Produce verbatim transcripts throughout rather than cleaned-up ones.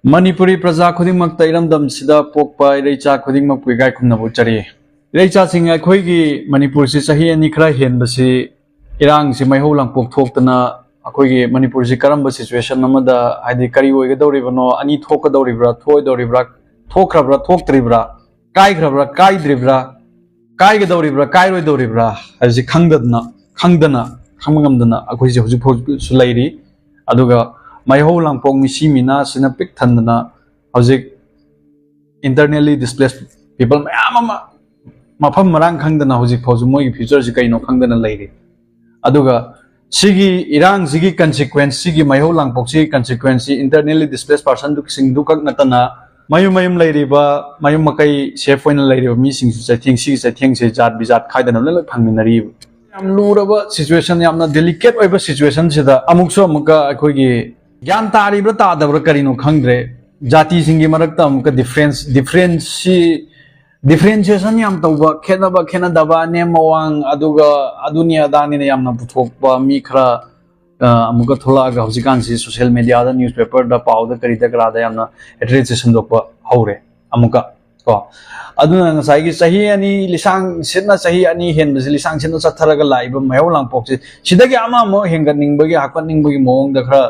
ꯃꯅꯤꯄꯨꯔꯤ ꯄ꯭ꯔꯖꯥ ꯈꯨꯗꯤꯡꯃꯛꯇ ꯏꯔꯝꯗꯝꯁꯤꯗ ꯄꯣꯛꯄ ꯏꯔꯩꯆꯥ ꯈꯨꯗꯤꯡꯃꯛꯄꯨ ꯏꯀꯥꯏ ꯈꯨꯝꯅꯕ ꯎꯠꯆꯔꯤ꯫ ꯏꯔꯩꯆꯥꯁꯤꯡ, ꯑꯩꯈꯣꯏꯒꯤ ꯃꯅꯤꯄꯨꯔꯁꯤ ꯆꯍꯤ ꯑꯅꯤ ꯈꯔ ꯍꯦꯟꯕꯁꯤ ꯏꯔꯥꯡꯁꯤ ꯃꯩꯍꯧ ꯂꯥꯡꯄꯣꯛ ꯊꯣꯛꯇꯅ ꯑꯩꯈꯣꯏꯒꯤ ꯃꯅꯤꯄꯨꯔꯁꯤ ꯀꯔꯝꯕ situation ꯑꯃꯗ, ꯍꯥꯏꯗꯤ ꯀꯔꯤ ꯑꯣꯏꯒꯗꯧꯔꯤꯕꯅꯣ, ꯑꯅꯤ ꯊꯣꯛꯀꯗꯧꯔꯤꯕ꯭ꯔꯥ, ꯊꯣꯛꯑꯣꯏꯗꯧꯔꯤꯕ꯭ꯔꯥ, ꯊꯣꯛꯈ꯭ꯔꯕ꯭ꯔꯥ, ꯊꯣꯛꯇ꯭ꯔꯤꯕ꯭ꯔꯥ, ꯀꯥꯏꯈ꯭ꯔꯕ꯭ꯔꯥ, ꯀꯥꯏꯗ꯭ꯔꯤꯕ꯭ꯔꯥ, ꯀꯥꯏꯒꯗꯧꯔꯤꯕ꯭ꯔꯥ, ꯀꯥꯏꯔꯣꯏꯗꯧꯔꯤꯕ꯭ꯔꯥ ꯍꯥꯏꯕꯁꯤ ꯈꯪꯗꯗꯅ, ꯈꯪꯗꯅ, ꯈꯪꯕ ꯉꯝꯗꯅ ꯑꯩꯈꯣꯏꯁꯦ ꯍꯧꯖꯤꯛ ꯐꯥꯎꯁꯨ ꯂꯩꯔꯤ꯫ ꯑꯗꯨꯒ ꯃꯩꯍꯧ ꯂꯥꯡꯄꯣꯛ ꯃꯤꯁꯤ ꯃꯤꯅꯥꯁꯤꯅ ꯄꯤꯛ ꯊꯟꯗꯅ ꯍꯧꯖꯤꯛ internally displaced people ꯃꯌꯥꯝ ꯑꯃ ꯃꯐꯝ ꯃꯔꯥꯡ ꯈꯪꯗꯅ ꯍꯧꯖꯤꯛ ꯐꯥꯎꯁꯨ ꯃꯣꯏꯒꯤ futureꯁꯤ ꯀꯩꯅꯣ ꯈꯪꯗꯅ ꯂꯩꯔꯤ꯫ ꯑꯗꯨꯒ ꯁꯤꯒꯤ ꯏꯔꯥꯡꯁꯤꯒꯤ consequence, ꯁꯤꯒꯤ ꯃꯩꯍꯧ ꯂꯥꯡꯄꯣꯛꯁꯤꯒꯤ consequenceꯁꯤ internally displaced personꯁꯤꯡꯗꯨ ꯈꯛ ꯅꯠꯇꯅ ꯃꯌꯨꯝ ꯃꯌꯨꯝ ꯂꯩꯔꯤꯕ, ꯃꯌꯨꯝ ꯃꯀꯩ safe ꯑꯣꯏꯅ ꯂꯩꯔꯤꯕ ꯃꯤꯁꯤꯡꯁꯨ ꯆꯩꯊꯦꯡ, ꯁꯤꯒꯤ ꯆꯩꯊꯦꯡꯁꯦ ꯖꯥꯠ ꯕꯤꯖꯥꯠ ꯈꯥꯏꯗꯅ ꯂꯣꯏ ꯂꯣꯏ ꯐꯪꯃꯤꯟꯅꯔꯤꯕ꯫ ꯌꯥꯝ ꯂꯨꯔꯕ situation, ꯌꯥꯝꯅ delicate ꯑꯣꯏꯕ situationꯁꯤꯗ ꯑꯃꯨꯛꯁꯨ ꯑꯃꯨꯛꯀ ꯑꯩꯈꯣꯏꯒꯤ ꯒ꯭ꯌꯥꯟ ꯇꯥꯔꯤꯕ꯭ꯔꯥ ꯇꯥꯗꯕ꯭ꯔꯥ ꯀꯔꯤꯅꯣ ꯈꯪꯗ꯭ꯔꯦ, ꯖꯥꯇꯤꯁꯤꯡꯒꯤ ꯃꯔꯛꯇ ꯑꯃꯨꯛꯀ difference, difference differentiation ꯌꯥꯝ ꯇꯧꯕ, ꯈꯦꯠꯅꯕ ꯈꯦꯠꯅꯗꯕ, ꯑꯅꯦꯝ ꯑꯋꯥꯡ, ꯑꯗꯨꯒ ꯑꯗꯨꯅꯤ ꯑꯗꯥꯅꯤꯅ ꯌꯥꯝꯅ ꯄꯨꯊꯣꯛꯄ ꯃꯤ ꯈꯔ, ꯑ, ꯑꯃꯨꯛꯀ ꯊꯣꯛꯂꯛꯑꯒ ꯍꯧꯖꯤꯛꯀꯥꯟꯁꯤ social mediaꯗ, newspaperꯗ, ꯄꯥꯎꯗ, ꯀꯔꯤꯗ ꯀꯔꯥꯗ ꯌꯥꯝꯅ addressꯁꯦ ꯁꯟꯗꯣꯛꯄ ꯍꯧꯔꯦ ꯑꯃꯨꯛꯀ꯫ ꯀꯣ, ꯑꯗꯨꯅ ꯉꯁꯥꯏꯒꯤ ꯆꯍꯤ ꯑꯅꯤ ꯂꯤꯁꯥꯡ ꯁꯤꯠꯅ, ꯆꯍꯤ ꯑꯅꯤ ꯍꯦꯟꯕꯁꯤ ꯂꯤꯁꯥꯡ ꯁꯤꯠꯅ ꯆꯠꯊꯔꯒ ꯂꯥꯛꯏꯕ ꯃꯩꯍꯧ ꯂꯥꯡꯄꯣꯛꯁꯤ ꯁꯤꯗꯒꯤ ꯑꯃ ꯑꯃ ꯍꯦꯟꯒꯠꯅꯤꯡꯕꯒꯤ, ꯍꯥꯞꯀꯠꯅꯤꯡꯕꯒꯤ ꯃꯑꯣꯡꯗ ꯈꯔ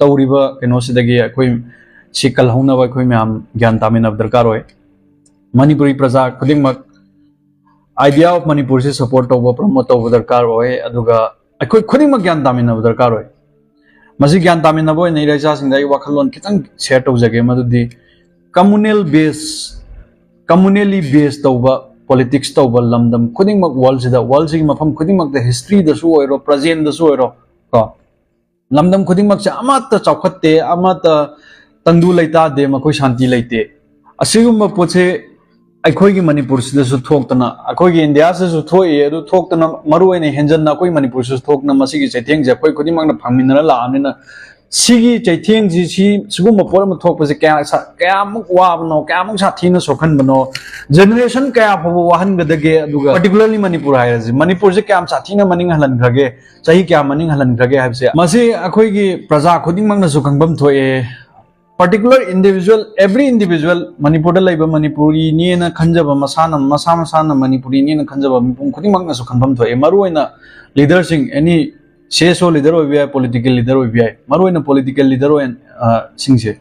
ꯇꯧꯔꯤꯕ ꯀꯩꯅꯣꯁꯤꯗꯒꯤ ꯑꯩꯈꯣꯏ ꯁꯤ ꯀꯜꯍꯧꯅꯕ ꯑꯩꯈꯣꯏ ꯃꯌꯥꯝ ꯒ꯭ꯌꯥꯟ ꯇꯥꯃꯤꯟꯅꯕ ꯗꯔꯀꯥꯔ ꯑꯣꯏ꯫ ꯃꯅꯤꯄꯨꯔꯤ ꯄ꯭ꯔꯖꯥ ꯈꯨꯗꯤꯡꯃꯛ idea of ꯃꯅꯤꯄꯨꯔꯁꯤ support ꯇꯧꯕ, promote ꯇꯧꯕ ꯗꯔꯀꯥꯔ ꯑꯣꯏ꯫ ꯑꯗꯨꯒ ꯑꯩꯈꯣꯏ ꯈꯨꯗꯤꯡꯃꯛ ꯒ꯭ꯌꯥꯟ ꯇꯥꯃꯤꯟꯅꯕ ꯗꯔꯀꯥꯔ ꯑꯣꯏ꯫ ꯃꯁꯤ ꯒ꯭ꯌꯥꯟ ꯇꯥꯃꯤꯟꯅꯕ ꯑꯣꯏꯅ ꯏꯔꯩꯆꯥꯁꯤꯡꯗ ꯑꯩ ꯋꯥꯈꯜꯂꯣꯟ ꯈꯤꯇꯪ share ꯇꯧꯖꯒꯦ, ꯃꯗꯨꯗꯤ communal base, communally base ꯇꯧꯕ politics ꯇꯧꯕ ꯂꯝꯗꯝ ꯈꯨꯗꯤꯡꯃꯛ worldꯁꯤꯗ, worldꯁꯤꯒꯤ ꯃꯐꯝ ꯈꯨꯗꯤꯡꯃꯛꯇ, historyꯗꯁꯨ ꯑꯣꯏꯔꯣ, presentꯗꯁꯨ ꯑꯣꯏꯔꯣ, ꯀꯣ, ꯂꯝꯗꯝ ꯈꯨꯗꯤꯡꯃꯛꯁꯦ ꯑꯃꯠꯇ ꯆꯥꯎꯈꯠꯇꯦ, ꯑꯃꯠꯇ ꯇꯪꯗꯨ ꯂꯩꯇꯥꯗꯦ, ꯃꯈꯣꯏ ꯁꯥꯟꯇꯤ ꯂꯩꯇꯦ꯫ ꯑꯁꯤꯒꯨꯝꯕ ꯄꯣꯠꯁꯦ ꯑꯩꯈꯣꯏꯒꯤ ꯃꯅꯤꯄꯨꯔꯁꯤꯗꯁꯨ ꯊꯣꯛꯇꯅ, ꯑꯩꯈꯣꯏꯒꯤ ꯏꯟꯗꯤꯌꯥꯁꯤꯗꯁꯨ ꯊꯣꯛꯏ, ꯑꯗꯨ ꯊꯣꯛꯇꯅ ꯃꯔꯨ ꯑꯣꯏꯅ ꯍꯦꯟꯖꯟꯅ ꯑꯩꯈꯣꯏ ꯃꯅꯤꯄꯨꯔꯁꯤꯁꯨ ꯊꯣꯛꯇꯅ ꯃꯁꯤꯒꯤ ꯆꯩꯊꯦꯡꯁꯦ ꯑꯩꯈꯣꯏ ꯈꯨꯗꯤꯡꯃꯛꯅ ꯐꯪꯃꯤꯟꯅꯔ ꯂꯥꯛꯑꯕꯅꯤꯅ ꯁꯤꯒꯤ ꯆꯩꯊꯦꯡꯁꯤ, ꯁꯤ, ꯁꯤꯒꯨꯝꯕ ꯄꯣꯠ ꯑꯃ ꯊꯣꯛꯄꯁꯦ ꯀꯌꯥ ꯁꯥ-, ꯀꯌꯥꯃꯨꯛ ꯋꯥꯕꯅꯣ, ꯀꯌꯥꯃꯨꯛ ꯁꯥꯊꯤꯅ ꯁꯣꯛꯍꯟꯕꯅꯣ, generation ꯀꯌꯥ ꯐꯥꯎꯕ ꯋꯥꯍꯟꯒꯗꯒꯦ, ꯑꯗꯨꯒ particularly ꯃꯅꯤꯄꯨꯔ ꯍꯥꯏꯔꯁꯤ, ꯃꯅꯤꯄꯨꯔꯁꯦ ꯀꯌꯥꯝ ꯁꯥꯊꯤꯅ ꯃꯅꯤꯡ ꯍꯜꯍꯟꯈ꯭ꯔꯒꯦ, ꯆꯍꯤ ꯀꯌꯥ ꯃꯅꯤꯡ ꯍꯜꯍꯟꯈ꯭ꯔꯒꯦ ꯍꯥꯏꯕꯁꯦ, ꯃꯁꯤ ꯑꯩꯈꯣꯏꯒꯤ ꯄ꯭ꯔꯖꯥ ꯈꯨꯗꯤꯡꯃꯛꯅꯁꯨ ꯈꯪꯐꯝ ꯊꯣꯛꯑꯦ꯫ particular individual, every individual, ꯃꯅꯤꯄꯨꯔꯗ ꯂꯩꯕ ꯃꯅꯤꯄꯨꯔꯤꯅꯦꯅ ꯈꯟꯖꯕ, ꯃꯁꯥꯅ, ꯃꯁꯥ ꯃꯁꯥꯅ ꯃꯅꯤꯄꯨꯔꯤꯅꯦꯅ ꯈꯟꯖꯕ ꯃꯤꯄꯨꯝ ꯈꯨꯗꯤꯡꯃꯛꯅꯁꯨ ꯈꯟꯐꯝ ꯊꯣꯛꯑꯦ꯫ ꯃꯔꯨꯑꯣꯏꯅ ꯂꯤꯗꯔꯁꯤꯡ, ꯑꯦꯅꯤ ꯁꯤ ꯑꯦꯁ ꯑꯣ ꯂꯤꯗꯔ ꯑꯣꯏꯕ ꯌꯥꯏ, ꯄꯣꯂꯤꯇꯤꯀꯦꯜ ꯂꯤꯗꯔ ꯑꯣꯏꯕ ꯌꯥꯏ, ꯃꯔꯨꯑꯣꯏꯅ ꯄꯣꯂꯤꯇꯤꯀꯦꯜ ꯂꯤꯗꯔ ꯑꯣꯏꯅ, ꯑ, ꯁꯤꯡꯁꯦ,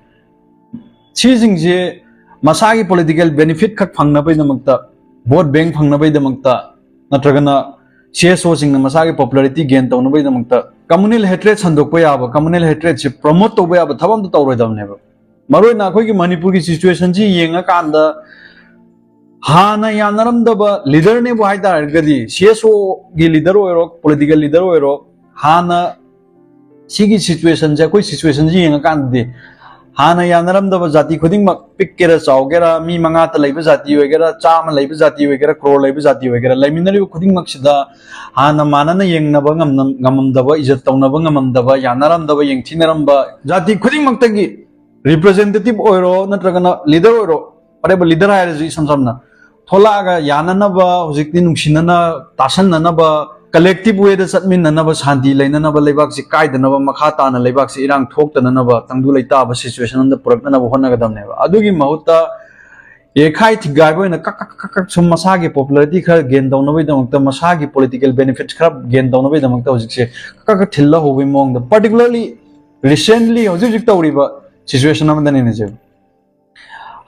ꯁꯤꯁꯤꯡꯁꯦ ꯃꯁꯥꯒꯤ ꯄꯣꯂꯤꯇꯤꯀꯦꯜ ꯕꯦꯅꯤꯐꯤꯠ ꯈꯛ ꯐꯪꯅꯕꯒꯤꯗꯃꯛꯇ, ꯚꯣꯠ ꯕꯦꯡ ꯐꯪꯅꯕꯒꯤꯗꯃꯛꯇ, ꯅꯠꯇ꯭ꯔꯒꯅ ꯁꯤ ꯑꯦꯁ ꯑꯣꯁꯤꯡꯅ ꯃꯁꯥꯒꯤ ꯄꯣꯄꯨꯂꯔꯤꯇꯤ ꯒꯦꯟ ꯇꯧꯅꯕꯒꯤꯗꯃꯛꯇ ꯀꯝꯃꯨꯅꯦꯜ ꯍꯦꯇ꯭ꯔꯦꯠ ꯁꯟꯗꯣꯛꯄ ꯌꯥꯕ, ꯀꯝꯃꯨꯅꯦꯜ ꯍꯦꯇ꯭ꯔꯦꯠꯁꯦ ꯄ꯭ꯔꯃꯣꯠ ꯇꯧꯕ ꯌꯥꯕ ꯊꯕꯛ ꯑꯝꯇ ꯇꯧꯔꯣꯏꯗꯕꯅꯦꯕ꯫ ꯃꯔꯨꯑꯣꯏꯅ ꯑꯩꯈꯣꯏꯒꯤ ꯃꯅꯤꯄꯨꯔꯒꯤ ꯁꯤꯆꯨꯋꯦꯁꯟꯁꯤ ꯌꯦꯡꯉꯀꯥꯟꯗ, ꯍꯥꯟꯅ ꯌꯥꯅꯔꯝꯗꯕ ꯂꯤꯗꯔꯅꯦꯕꯨ ꯍꯥꯏ ꯇꯥꯔꯒꯗꯤ, ꯁꯤ ꯑꯦꯁ ꯑꯣꯒꯤ ꯂꯤꯗꯔ ꯑꯣꯏꯔꯣ, ꯄꯣꯂꯤꯇꯤꯀꯦꯜ ꯂꯤꯗꯔ ꯑꯣꯏꯔꯣ, ꯍꯥꯟꯅ ꯁꯤꯒꯤ ꯁꯤꯆꯨꯋꯦꯁꯟꯁꯦ, ꯑꯩꯈꯣꯏ ꯁꯤꯆꯨꯋꯦꯁꯟꯁꯦ ꯌꯦꯡꯉꯀꯥꯟꯗꯗꯤ, ꯍꯥꯟꯅ ꯌꯥꯅꯔꯝꯗꯕ ꯖꯥꯇꯤ ꯈꯨꯗꯤꯡꯃꯛ, ꯄꯤꯛꯀꯦꯔꯥ ꯆꯥꯎꯒꯦꯔꯥ, ꯃꯤ ꯃꯉꯥꯇ ꯂꯩꯕ ꯖꯥꯇꯤ ꯑꯣꯏꯒꯦꯔꯥ, ꯆꯥꯝꯃ ꯂꯩꯕ ꯖꯥꯇꯤ ꯑꯣꯏꯒꯦꯔꯥ, ꯀ꯭ꯔꯣꯔ ꯂꯩꯕ ꯖꯥꯇꯤ ꯑꯣꯏꯒꯦꯔꯥ, ꯂꯩꯃꯤꯟꯅꯔꯤꯕ ꯈꯨꯗꯤꯡꯃꯛꯁꯤꯗ ꯍꯥꯟꯅ ꯃꯥꯟꯅꯅ ꯌꯦꯡꯅꯕ ꯉꯝꯅ-, ꯉꯝꯃꯝꯗꯕ, ꯏꯖꯠ ꯇꯧꯅꯕ ꯉꯝꯃꯝꯗꯕ, ꯌꯥꯅꯔꯝꯗꯕ, ꯌꯦꯡꯊꯤꯅꯔꯝꯕ ꯖꯥꯇꯤ ꯈꯨꯗꯤꯡꯃꯛꯇꯒꯤ ꯔꯤꯄ꯭ꯔꯖꯦꯟꯇꯦꯇꯤꯚ ꯑꯣꯏꯔꯣ ꯅꯠꯇ꯭ꯔꯒꯅ ꯂꯤꯗꯔ ꯑꯣꯏꯔꯣ, whatever, ꯂꯤꯗꯔ ꯍꯥꯏꯔꯁꯨ ꯏꯁꯝ ꯁꯝꯅ ꯊꯣꯛꯂꯛꯑꯒ ꯌꯥꯅꯅꯕ, ꯍꯧꯖꯤꯛꯇꯤ ꯅꯨꯡꯁꯤꯅꯅ, ꯇꯥꯁꯟꯅꯅꯕ, ꯀꯂꯦꯛꯇꯤꯚ ꯋꯦꯗ ꯆꯠꯃꯤꯟꯅꯅꯕ, ꯁꯥꯟꯇꯤ ꯂꯩꯅꯅꯕ, ꯂꯩꯕꯥꯛꯁꯤ ꯀꯥꯏꯗꯅꯕ, ꯃꯈꯥ ꯇꯥꯅ ꯂꯩꯕꯥꯛꯁꯤ ꯏꯔꯥꯡ ꯊꯣꯛꯇꯅꯅꯕ, ꯇꯪꯗꯨ ꯂꯩꯇꯥꯕ ꯁꯤꯆꯨꯋꯦꯁꯟ ꯑꯃꯗ ꯄꯨꯔꯛꯅꯅꯕ ꯍꯣꯠꯅꯒꯗꯕꯅꯦꯕ꯫ ꯑꯗꯨꯒꯤ ꯃꯍꯨꯠꯇ ꯌꯩꯈꯥꯏ ꯊꯤꯒꯥꯏꯕ ꯑꯣꯏꯅ ꯀꯛ ꯀꯛ ꯀꯛ ꯀꯛ ꯁꯨꯝ ꯃꯁꯥꯒꯤ ꯄꯣꯄꯨꯂꯔꯤꯇꯤ ꯈꯔ ꯒꯦꯟ ꯇꯧꯅꯕꯒꯤꯗꯃꯛꯇ, ꯃꯁꯥꯒꯤ ꯄꯣꯂꯤꯇꯤꯀꯦꯜ ꯕꯦꯅꯤꯐꯤꯠꯁ ꯈꯔ ꯒꯦꯟ ꯇꯧꯅꯕꯒꯤꯗꯃꯛꯇ ꯍꯧꯖꯤꯛꯁꯦ ꯀꯛ ꯀꯛ ꯀꯛ ꯊꯤꯜꯂ ꯍꯧꯕꯒꯤ ꯃꯑꯣꯡꯗ, ꯄꯥꯔꯇꯤꯀꯨꯂꯔꯂꯤ ꯔꯤꯁꯦꯟꯠꯂꯤ ꯍꯧꯖꯤꯛ ꯍꯧꯖꯤꯛ ꯇꯧꯔꯤꯕ ꯁꯤꯆꯨꯋꯦꯁꯟ ꯑꯃꯗꯅꯦ ꯁꯦ꯫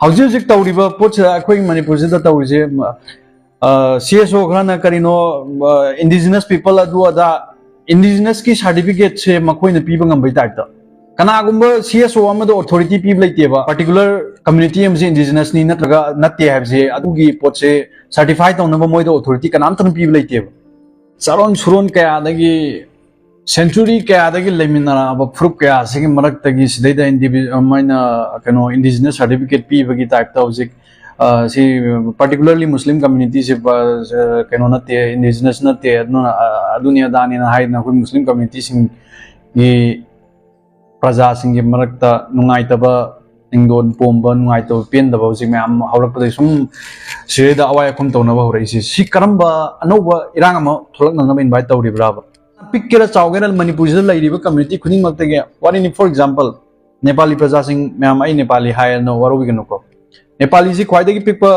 ꯍꯧꯖꯤꯛ ꯍꯧꯖꯤꯛ ꯇꯧꯔꯤꯕ ꯄꯣꯠꯁꯤꯗ, ꯑꯩꯈꯣꯏ ꯃꯅꯤꯄꯨꯔꯁꯤꯗ ꯇꯧꯔꯤꯁꯦ, ꯁꯤ ꯑꯦꯁ ꯑꯣ ꯈꯔꯅ ꯀꯔꯤꯅꯣ, ꯏꯟꯗꯤꯖꯤꯅꯁ ꯄꯤꯄꯜ ꯑꯗꯨ ꯑꯗꯥ, ꯏꯟꯗꯤꯖꯤꯅꯁꯀꯤ ꯁꯥꯔꯇꯤꯐꯤꯀꯦꯠꯁꯦ ꯃꯈꯣꯏꯅ ꯄꯤꯕ ꯉꯝꯕꯩ ꯇꯥꯏꯞꯇ꯫ ꯀꯅꯥꯒꯨꯝꯕ ꯁꯤ ꯑꯦꯁ ꯑꯣ ꯑꯃꯗ ꯑꯣꯊꯣꯔꯤꯇꯤ ꯄꯤꯕ ꯂꯩꯇꯦꯕ, ꯄꯥꯔꯇꯤꯀꯨꯂꯔ ꯀꯝꯃ꯭ꯌꯨꯅꯤꯇꯤ ꯑꯃꯁꯦ ꯏꯟꯗꯤꯖꯤꯅꯁꯅꯤ ꯅꯠꯇ꯭ꯔꯒ ꯅꯠꯇꯦ ꯍꯥꯏꯕꯁꯦ, ꯑꯗꯨꯒꯤ ꯄꯣꯠꯁꯦ ꯁꯥꯔꯇꯤꯐꯥꯏ ꯇꯧꯅꯕ ꯃꯣꯏꯗ ꯑꯣꯊꯣꯔꯤꯇꯤ ꯀꯅꯥꯝꯇꯅ ꯄꯤꯕ ꯂꯩꯇꯦꯕ꯫ ꯆꯥꯔꯣꯟ ꯁꯨꯔꯣꯟ ꯀꯌꯥꯗꯒꯤ, ꯁꯦꯟꯆꯨꯔꯤ ꯀꯌꯥꯗꯒꯤ ꯂꯩꯃꯤꯟꯅꯔꯛꯑꯕ ꯐꯨꯔꯨꯞ ꯀꯌꯥꯁꯤꯒꯤ ꯃꯔꯛꯇꯒꯤ ꯁꯤꯗꯩꯗ ꯏꯟꯗꯤꯚꯤ-, ꯑ, ꯃꯣꯏꯅ, ꯀꯩꯅꯣ, ꯏꯟꯗꯤꯖꯤꯅꯁ ꯁꯥꯔꯇꯤꯐꯤꯀꯦꯠ ꯄꯤꯕꯒꯤ ꯇꯥꯏꯞꯇ ꯍꯧꯖꯤꯛ, ꯑ, ꯁꯤ ꯄꯥꯔꯇꯤꯀꯨꯂꯔꯂꯤ ꯃꯨꯁꯂꯤꯝ ꯀꯝꯃ꯭ꯌꯨꯅꯤꯇꯤꯁꯦ ꯄ-, ꯑ, ꯀꯩꯅꯣ ꯅꯠꯇꯦ, ꯏꯟꯗꯤꯖꯤꯅꯁ ꯅꯠꯇꯦ, ꯑꯗꯨꯅ, ꯑ, ꯑꯗꯨꯅꯤ ꯑꯗꯥꯅꯤꯅ ꯍꯥꯏꯗꯅ ꯑꯩꯈꯣꯏ ꯃꯨꯁꯂꯤꯝ ꯀꯝꯃ꯭ꯌꯨꯅꯤꯇꯤꯁꯤꯡꯒꯤ ꯄ꯭ꯔꯖꯥꯁꯤꯡꯒꯤ ꯃꯔꯛꯇ ꯅꯨꯡꯉꯥꯏꯇꯕ, ꯅꯤꯡꯗꯣꯟ ꯄꯣꯝꯕ, ꯅꯨꯡꯉꯥꯏꯇꯕ, ꯄꯦꯟꯗꯕ ꯍꯧꯖꯤꯛ ꯃꯌꯥꯝ ꯍꯧꯔꯛꯄꯗꯒꯤ ꯁꯨꯝ ꯁꯤꯗꯩꯗ ꯑꯋꯥꯏ ꯑꯈꯨꯝ ꯇꯧꯅꯕ ꯍꯧꯔꯛꯏꯁꯦ꯫ ꯁꯤ ꯀꯔꯝꯕ ꯑꯅꯧꯕ ꯏꯔꯥꯡ ꯑꯃ ꯊꯣꯛꯂꯛꯅꯅꯕ ꯏꯟꯚꯥꯏꯠ ꯇꯧꯔꯤꯕ꯭ꯔꯥꯕ? ꯄꯤꯛꯀꯦꯔꯥ ꯆꯥꯎꯒꯦꯔꯥ, ꯃꯅꯤꯄꯨꯔꯁꯤꯗ ꯂꯩꯔꯤꯕ ꯀꯝꯃ꯭ꯌꯨꯅꯤꯇꯤ ꯈꯨꯗꯤꯡꯃꯛꯇꯒꯤ, what in, for example, Nepali ꯄ꯭ꯔꯖꯥꯁꯤꯡ ꯃꯌꯥꯝ, ꯑꯩ ꯅꯦꯄꯥꯂꯤ ꯍꯥꯏꯔꯅꯣ, ꯋꯥꯔꯧꯕꯤꯒꯅꯨꯀꯣ꯫ ꯅꯦꯄꯥꯂꯤꯁꯤ ꯈ꯭ꯋꯥꯏꯗꯒꯤ ꯄꯤꯛꯄ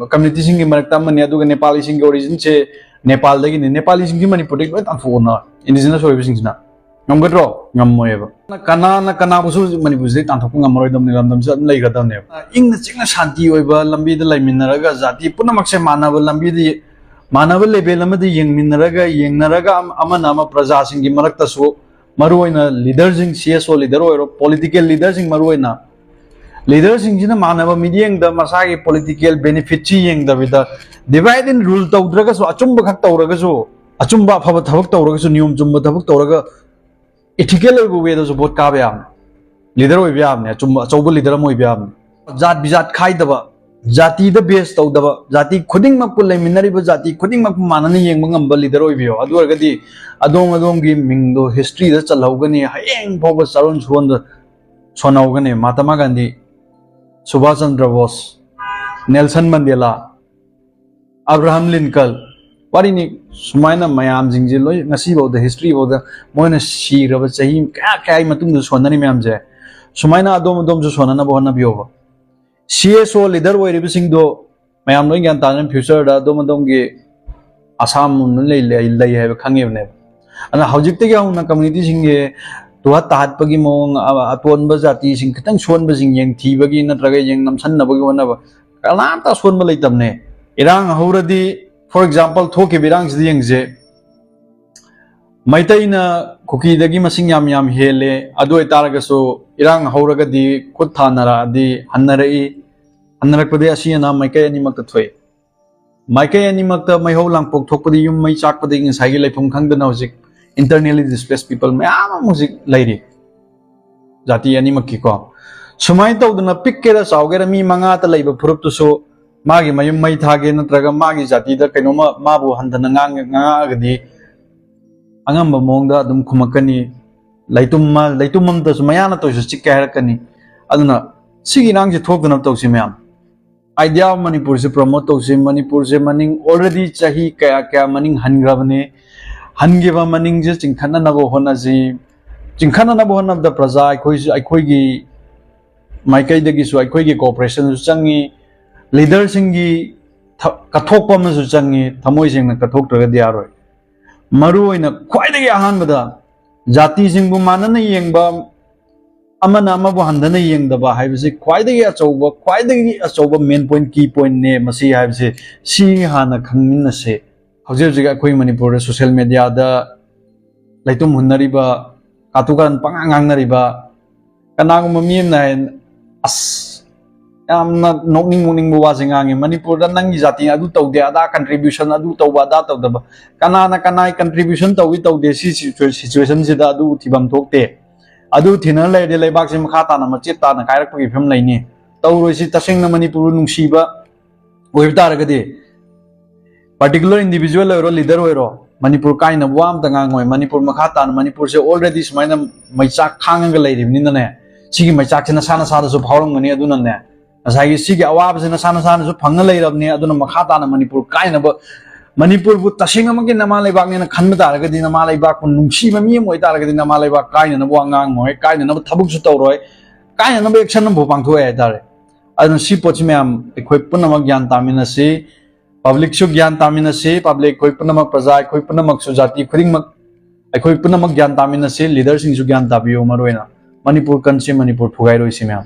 ꯀꯝꯃ꯭ꯌꯨꯅꯤꯇꯤꯁꯤꯡꯒꯤ ꯃꯔꯛꯇ ꯑꯃꯅꯤ, ꯑꯗꯨꯒ ꯅꯦꯄꯥꯂꯤꯁꯤꯡꯒꯤ ꯑꯣꯔꯤꯖꯤꯟꯁꯦ ꯅꯦꯄꯥꯜꯗꯒꯤꯅꯤ꯫ ꯅꯦꯄꯥꯂꯤꯁꯤꯡꯁꯤ ꯃꯅꯤꯄꯨꯔꯗꯒꯤ ꯂꯣꯏ ꯇꯥꯟꯊꯣꯛꯑꯣꯅ, ꯏꯟꯗꯤꯖꯤꯅꯁ ꯑꯣꯏꯕꯁꯤꯡꯁꯤꯅ ꯉꯝꯒꯗ꯭ꯔꯣ? ꯉꯝꯃꯣꯏꯕ꯫ ꯀꯅꯥꯅ ꯀꯅꯥꯕꯨꯁꯨ ꯍꯧꯖꯤꯛ ꯃꯅꯤꯄꯨꯔꯁꯤꯗꯒꯤ ꯇꯥꯟꯊꯣꯛꯄ ꯉꯝꯃꯔꯣꯏꯗꯕꯅꯤ, ꯂꯝꯗꯝꯁꯤꯗ ꯑꯗꯨꯝ ꯂꯩꯒꯗꯕꯅꯦꯕ꯫ ꯏꯪꯅ ꯆꯤꯛꯅ ꯁꯥꯟꯇꯤ ꯑꯣꯏꯕ ꯂꯝꯕꯤꯗ ꯂꯩꯃꯤꯟꯅꯔꯒ, ꯖꯥꯇꯤ ꯄꯨꯝꯅꯃꯛꯁꯦ ꯃꯥꯟꯅꯕ ꯂꯝꯕꯤꯗ, ꯃꯥꯟꯅꯕ ꯂꯦꯚꯦꯜ ꯑꯃꯗ ꯌꯦꯡꯃꯤꯟꯅꯔꯒ, ꯌꯦꯡꯅꯔꯒ ꯑꯃ-, ꯑꯃꯅ ꯑꯃ ꯄ꯭ꯔꯖꯥꯁꯤꯡꯒꯤ ꯃꯔꯛꯇꯁꯨ, ꯃꯔꯨꯑꯣꯏꯅ ꯂꯤꯗꯔꯁꯤꯡ, ꯁꯤ ꯑꯦꯁ ꯑꯣ ꯂꯤꯗꯔ ꯑꯣꯏꯔꯣ, ꯄꯣꯂꯤꯇꯤꯀꯦꯜ ꯂꯤꯗꯔꯁꯤꯡ ꯃꯔꯨꯑꯣꯏꯅ, ꯂꯤꯗꯔꯁꯤꯡꯁꯤꯅ ꯃꯥꯟꯅꯕ ꯃꯤꯠꯌꯦꯡꯗ ꯃꯁꯥꯒꯤ ꯄꯣꯂꯤꯇꯤꯀꯦꯜ ꯕꯦꯅꯤꯐꯤꯠꯁꯤ ꯌꯦꯡꯗꯕꯤꯗ, ꯗꯤꯚꯥꯏꯠ ꯑꯦꯟ ꯔꯨꯜ ꯇꯧꯗ꯭ꯔꯒꯁꯨ, ꯑꯆꯨꯝꯕ ꯈꯛ ꯇꯧꯔꯒꯁꯨ, ꯑꯆꯨꯝꯕ ꯑꯐꯕ ꯊꯕꯛ ꯇꯧꯔꯒꯁꯨ, ꯅꯤꯌꯣꯝ ꯆꯨꯝꯕ ꯊꯕꯛ ꯇꯧꯔꯒ, ꯏꯊꯤꯀꯦꯜ ꯑꯣꯏꯕ ꯋꯦꯗꯁꯨ ꯚꯣꯠ ꯀꯥꯕ ꯌꯥꯕꯅꯤ, ꯂꯤꯗꯔ ꯑꯣꯏꯕ ꯌꯥꯕꯅꯤ, ꯑꯆꯨꯝꯕ ꯑꯆꯧꯕ ꯂꯤꯗꯔ ꯑꯃ ꯑꯣꯏꯕ ꯌꯥꯕꯅꯤ꯫ ꯖꯥꯠ ꯕꯤꯖꯥꯠ ꯈꯥꯏꯗꯕ, ꯖꯥꯇꯤꯗ ꯕꯦꯁ ꯇꯧꯗꯕ, ꯖꯥꯇꯤ ꯈꯨꯗꯤꯡꯃꯛꯄꯨ, ꯂꯩꯃꯤꯟꯅꯔꯤꯕ ꯖꯥꯇꯤ ꯈꯨꯗꯤꯡꯃꯛꯄꯨ ꯃꯥꯟꯅꯅ ꯌꯦꯡꯕ ꯉꯝꯕ ꯂꯤꯗꯔ ꯑꯣꯏꯕꯤꯌꯣ꯫ ꯑꯗꯨ ꯑꯣꯏꯔꯒꯗꯤ ꯑꯗꯣꯝ ꯑꯗꯣꯝꯒꯤ ꯃꯤꯡꯗꯣ ꯍꯤꯁꯇ꯭ꯔꯤꯗ ꯆꯜꯍꯧꯒꯅꯤ, ꯍꯌꯦꯡ ꯐꯥꯎꯕ ꯆꯥꯔꯣꯟ ꯁꯨꯔꯣꯟꯗ ꯁꯣꯟꯍꯧꯒꯅꯤ꯫ ꯃꯍꯥꯇꯃꯥ ꯒꯥꯟꯙꯤ, ꯁꯨꯚꯥꯁ ꯆꯟꯗ꯭ꯔ ꯕꯣꯁ, ꯅꯦꯜꯁꯟ ꯃꯟꯗꯦꯂꯥ, ꯑꯕ꯭ꯔꯥꯍꯝ ꯂꯤꯟꯀꯜ, ꯋꯥꯔꯤꯅꯤ꯫ ꯁꯨꯃꯥꯏꯅ ꯃꯌꯥꯝꯁꯤꯡꯁꯦ ꯂꯣꯏ ꯉꯁꯤꯐꯥꯎꯗ, ꯍꯤꯁꯇ꯭ꯔꯤꯐꯥꯎꯗ ꯃꯣꯏꯅ ꯁꯤꯈ꯭ꯔꯕ ꯆꯍꯤ ꯀꯌꯥ ꯀꯌꯥꯒꯤ ꯃꯇꯨꯡꯗ ꯁꯣꯟꯅꯔꯤ ꯃꯌꯥꯝꯁꯦ, ꯁꯨꯃꯥꯏꯅ ꯑꯗꯣꯝ ꯑꯗꯣꯝꯁꯨ ꯁꯣꯟꯅꯅꯕ ꯍꯣꯠꯅꯕꯤꯌꯣꯕ꯫ ꯁꯤ ꯑꯦꯁ ꯑꯣ ꯂꯤꯗꯔ ꯑꯣꯏꯔꯤꯕꯁꯤꯡꯗꯣ ꯃꯌꯥꯝ ꯂꯣꯏ ꯒ꯭ꯌꯥꯟ ꯇꯥꯅ ꯐ꯭ꯌꯨꯆꯔꯗ ꯑꯗꯣꯝ ꯑꯗꯣꯝꯒꯤ ꯑꯁꯥꯝ ꯂꯣꯝꯗ ꯂꯩ, ꯂꯩ, ꯂꯩ ꯍꯥꯏꯕ ꯈꯪꯉꯤꯕꯅꯦꯕ꯫ ꯑꯗꯨꯅ ꯍꯧꯖꯤꯛꯇꯒꯤ ꯍꯧꯅ ꯀꯝꯃ꯭ꯌꯨꯅꯤꯇꯤꯁꯤꯡꯒꯤ ꯇꯨꯍꯠ ꯇꯥꯍꯠꯄꯒꯤ ꯃꯑꯣꯡ, ꯑ-, ꯑꯇꯣꯟꯕ ꯖꯥꯇꯤꯁꯤꯡ ꯈꯤꯇꯪ ꯁꯣꯟꯕꯁꯤꯡ ꯌꯦꯡꯊꯤꯕꯒꯤ ꯅꯠꯇ꯭ꯔꯒ ꯌꯦꯡ ꯅꯝꯁꯟꯅꯕꯒꯤ ꯍꯣꯠꯅꯕ, ꯀꯅꯥꯝꯇ ꯑꯁꯣꯟꯕ ꯂꯩꯇꯕꯅꯦ꯫ ꯏꯔꯥꯡ ꯍꯧꯔꯗꯤ, for example, ꯊꯣꯛꯈꯤꯕ ꯏꯔꯥꯡꯁꯤꯗ ꯌꯦꯡꯁꯦ꯫ ꯃꯩꯇꯩꯅ ꯀꯨꯀꯤꯗꯒꯤ ꯃꯁꯤꯡ ꯌꯥꯝ ꯌꯥꯝ ꯍꯦꯜꯂꯦ꯫ ꯑꯗꯨ ꯑꯣꯏꯇꯥꯔꯒꯁꯨ ꯏꯔꯥꯡ ꯍꯧꯔꯒꯗꯤ ꯈꯨꯠ ꯊꯥꯅꯔꯛꯑꯗꯤ ꯍꯟꯅꯔꯛꯏ꯫ ꯍꯟꯅꯔꯛꯄꯗꯤ ꯑꯁꯤ ꯑꯅꯥ ꯃꯥꯏꯀꯩ ꯑꯅꯤꯃꯛꯇ ꯊꯣꯛꯏ꯫ ꯃꯥꯏꯀꯩ ꯑꯅꯤꯃꯛꯇ ꯃꯩꯍꯧ ꯂꯥꯡꯄꯣꯛ ꯊꯣꯛꯄꯗꯒꯤ, ꯌꯨꯝ ꯃꯩ ꯆꯥꯛꯄꯗꯒꯤ ꯉꯁꯥꯏꯒꯤ ꯂꯩꯐꯝ ꯈꯪꯗꯅ ꯍꯧꯖꯤꯛ internally displaced people ꯃꯌꯥꯝ ꯑꯃ ꯍꯧꯖꯤꯛ ꯂꯩꯔꯤ꯫ ꯖꯥꯇꯤ ꯑꯅꯤꯃꯛꯀꯤꯀꯣ꯫ ꯁꯨꯃꯥꯏꯅ ꯇꯧꯗꯅ ꯄꯤꯛꯀꯦꯔꯥ ꯆꯥꯎꯒꯦꯔꯥ ꯃꯤ ꯃꯉꯥꯇ ꯂꯩꯕ ꯐꯨꯔꯨꯞꯇꯨꯁꯨ ꯃꯥꯒꯤ ꯃꯌꯨꯝ ꯃꯩ ꯊꯥꯒꯦ ꯅꯠꯇ꯭ꯔꯒ ꯃꯥꯒꯤ ꯖꯥꯇꯤꯗ ꯀꯩꯅꯣꯝꯃ ꯃꯥꯕꯨ ꯍꯟꯊꯅ ꯉꯥꯡ-, ꯉꯥꯡꯉꯛꯑꯒꯗꯤ ꯑꯉꯝꯕ ꯃꯑꯣꯡꯗ ꯑꯗꯨꯝ ꯈꯨꯝꯃꯛꯀꯅꯤ꯫ ꯂꯩꯇꯨꯝ ꯃ-, ꯂꯩꯇꯨꯝ ꯑꯃꯗꯁꯨ ꯃꯌꯥꯅ ꯇꯧꯔꯤꯁꯨ ꯆꯤꯛꯀꯦ ꯍꯥꯏꯔꯛꯀꯅꯤ꯫ ꯑꯗꯨꯅ ꯁꯤꯒꯤ ꯏꯔꯥꯡꯁꯤ ꯊꯣꯛꯇꯅꯕ ꯇꯧꯁꯤ ꯃꯌꯥꯝ꯫ Idea of ꯃꯅꯤꯄꯨꯔꯁꯦ promote ꯇꯧꯁꯤ꯫ ꯃꯅꯤꯄꯨꯔꯁꯦ ꯃꯅꯤꯡ already ꯆꯍꯤ ꯀꯌꯥ ꯀꯌꯥ ꯃꯅꯤꯡ ꯍꯟꯈ꯭ꯔꯕꯅꯤ꯫ ꯍꯟꯈꯤꯕ ꯃꯅꯤꯡꯁꯦ ꯆꯤꯡꯈꯠꯅꯅꯕ ꯍꯣꯠꯅꯁꯤ꯫ ꯆꯤꯡꯈꯠꯅꯅꯕ ꯍꯣꯠꯅꯕꯗ ꯄ꯭ꯔꯖꯥ ꯑꯩꯈꯣꯏꯁꯨ, ꯑꯩꯈꯣꯏꯒꯤ ꯃꯥꯏꯀꯩꯗꯒꯤꯁꯨ ꯑꯩꯈꯣꯏꯒꯤ cooperation ꯁꯨ ꯆꯪꯉꯤ, leader ꯁꯤꯡꯒꯤ ꯊ-, ꯀꯠꯊꯣꯛꯄ ꯑꯃꯁꯨ ꯆꯪꯉꯤ, ꯊꯃꯣꯏ ꯁꯦꯡꯅ ꯀꯠꯊꯣꯛꯇ꯭ꯔꯒꯗꯤ ꯌꯥꯔꯣꯏ꯫ ꯃꯔꯨ ꯑꯣꯏꯅ ꯈ꯭ꯋꯥꯏꯗꯒꯤ ꯑꯍꯥꯟꯕꯗ ꯖꯥꯇꯤꯁꯤꯡꯕꯨ ꯃꯥꯟꯅꯅ ꯌꯦꯡꯕ, ꯑꯃꯅ ꯑꯃꯕꯨ ꯍꯟꯊꯅ ꯌꯦꯡꯗꯕ ꯍꯥꯏꯕꯁꯤ ꯈ꯭ꯋꯥꯏꯗꯒꯤ ꯑꯆꯧꯕ, ꯈ꯭ꯋꯥꯏꯗꯒꯤ ꯑꯆꯧꯕ main point, key point ꯅꯦ ꯃꯁꯤ ꯍꯥꯏꯕꯁꯦ, ꯁꯤ ꯍꯥꯟꯅ ꯈꯪꯃꯤꯟꯅꯁꯦ꯫ ꯍꯧꯖꯤꯛ ꯍꯧꯖꯤꯛ ꯑꯩꯈꯣꯏ ꯃꯅꯤꯄꯨꯔꯗ social media ꯗ ꯂꯩꯇꯨꯝ ꯍꯨꯟꯅꯔꯤꯕ, ꯀꯥꯇꯨ ꯀꯥꯔꯟ ꯄꯉꯥꯡ ꯉꯥꯡꯅꯔꯤꯕ, ꯀꯅꯥꯒꯨꯝꯕ ꯃꯤ ꯑꯃꯅ ꯍꯥꯏ, ꯑꯁ, ꯌꯥꯝꯅ ꯅꯣꯛꯅꯤꯡ ꯅꯣꯛꯅꯤꯡꯕ ꯋꯥꯁꯦ ꯉꯥꯡꯉꯤ, "ꯃꯅꯤꯄꯨꯔꯗ ꯅꯪꯒꯤ ꯖꯥꯇꯤꯅ ꯑꯗꯨ ꯇꯧꯗꯦ, ꯑꯗꯥ contribution, ꯑꯗꯨ ꯇꯧꯕ, ꯑꯗꯥ ꯇꯧꯗꯕ"꯫ ꯀꯅꯥꯅ ꯀꯅꯥꯒꯤ contribution ꯇꯧꯏ ꯇꯧꯗꯦ, ꯁꯤ situa-, situation ꯁꯤꯗ ꯑꯗꯨ ꯊꯤꯐꯝ ꯊꯣꯛꯇꯦ꯫ ꯑꯗꯨ ꯊꯤꯅ ꯂꯩꯔꯗꯤ ꯂꯩꯕꯥꯛꯁꯤ ꯃꯈꯥ ꯇꯥꯅ ꯃꯆꯦꯠ ꯇꯥꯅ ꯀꯥꯏꯔꯛꯄꯒꯤ ꯐꯤꯕꯝ ꯂꯩꯅꯤ꯫ ꯇꯧꯔꯣꯏꯁꯤ꯫ ꯇꯁꯦꯡꯅ ꯃꯅꯤꯄꯨꯔꯕꯨ ꯅꯨꯡꯁꯤꯕ ꯑꯣꯏꯕ ꯇꯥꯔꯒꯗꯤ, particular individual ꯑꯣꯏꯔꯣ, leader ꯑꯣꯏꯔꯣ, ꯃꯅꯤꯄꯨꯔ ꯀꯥꯏꯅꯕ ꯋꯥ ꯑꯝꯇ ꯉꯥꯡꯉꯣꯏ꯫ ꯃꯅꯤꯄꯨꯔ ꯃꯈꯥ ꯇꯥꯅ, ꯃꯅꯤꯄꯨꯔꯁꯦ already ꯁꯨꯃꯥꯏꯅ ꯃꯩꯆꯥꯛ ꯈꯥꯡꯉꯒ ꯂꯩꯔꯤꯕꯅꯤꯅꯅꯦ, ꯁꯤꯒꯤ ꯃꯩꯆꯥꯛꯁꯦ ꯅꯁꯥ ꯅꯁꯥꯗꯁꯨ ꯐꯥꯎꯔꯝꯒꯅꯤ꯫ ꯑꯗꯨꯅꯅꯦ, ꯉꯁꯥꯏꯒꯤ ꯁꯤꯒꯤ ꯑꯋꯥꯕꯁꯦ ꯅꯁꯥ ꯅꯁꯥꯅꯁꯨ ꯐꯪꯉ ꯂꯩꯔꯕꯅꯤ꯫ ꯑꯗꯨꯅ ꯃꯈꯥ ꯇꯥꯅ ꯃꯅꯤꯄꯨꯔ ꯀꯥꯏꯅꯕ, ꯃꯅꯤꯄꯨꯔꯕꯨ ꯇꯁꯦꯡꯅꯃꯛꯀꯤ ꯅꯃꯥ ꯂꯩꯕꯥꯛꯅꯦꯅ ꯈꯟꯕ ꯇꯥꯔꯒꯗꯤ, ꯅꯃꯥ ꯂꯩꯕꯥꯛꯄꯨ ꯅꯨꯡꯁꯤꯕ ꯃꯤ ꯑꯃ ꯑꯣꯏꯇꯥꯔꯒꯗꯤ, ꯅꯃꯥ ꯂꯩꯕꯥꯛ ꯀꯥꯏꯅꯅꯕ ꯋꯥ ꯉꯥꯡꯉꯣꯏ, ꯀꯥꯏꯅꯅꯕ ꯊꯕꯛꯁꯨ ꯇꯧꯔꯣꯏ, ꯀꯥꯏꯅꯅꯕ action ꯑꯃꯐꯥꯎ ꯄꯥꯡꯊꯣꯛꯑꯣꯏ ꯍꯥꯏꯇꯥꯔꯦ꯫ ꯑꯗꯨꯅ ꯁꯤ ꯄꯣꯠꯁꯤ ꯃꯌꯥꯝ ꯑꯩꯈꯣꯏ ꯄꯨꯝꯅꯃꯛ ꯒ꯭ꯌꯥꯟ ꯇꯥꯃꯤꯟꯅꯁꯤ, public ꯁꯨ ꯒ꯭ꯌꯥꯟ ꯇꯥꯃꯤꯟꯅꯁꯤ, public ꯑꯩꯈꯣꯏ ꯄꯨꯝꯅꯃꯛ, ꯄ꯭ꯔꯖꯥ ꯑꯩꯈꯣꯏ ꯄꯨꯝꯅꯃꯛꯁꯨ, ꯖꯥꯇꯤ ꯈꯨꯗꯤꯡꯃꯛ ꯑꯩꯈꯣꯏ ꯄꯨꯝꯅꯃꯛ ꯒ꯭ꯌꯥꯟ ꯇꯥꯃꯤꯟꯅꯁꯤ, leader ꯁꯤꯡꯁꯨ ꯒ꯭ꯌꯥꯟ ꯇꯥꯕꯤꯌꯨ꯫ ꯃꯔꯨꯑꯣꯏꯅ ꯃꯅꯤꯄꯨꯔ ꯀꯟꯁꯤ, ꯃꯅꯤꯄꯨꯔ ꯐꯨꯒꯥꯏꯔꯣꯏꯁꯤ ꯃꯌꯥꯝ꯫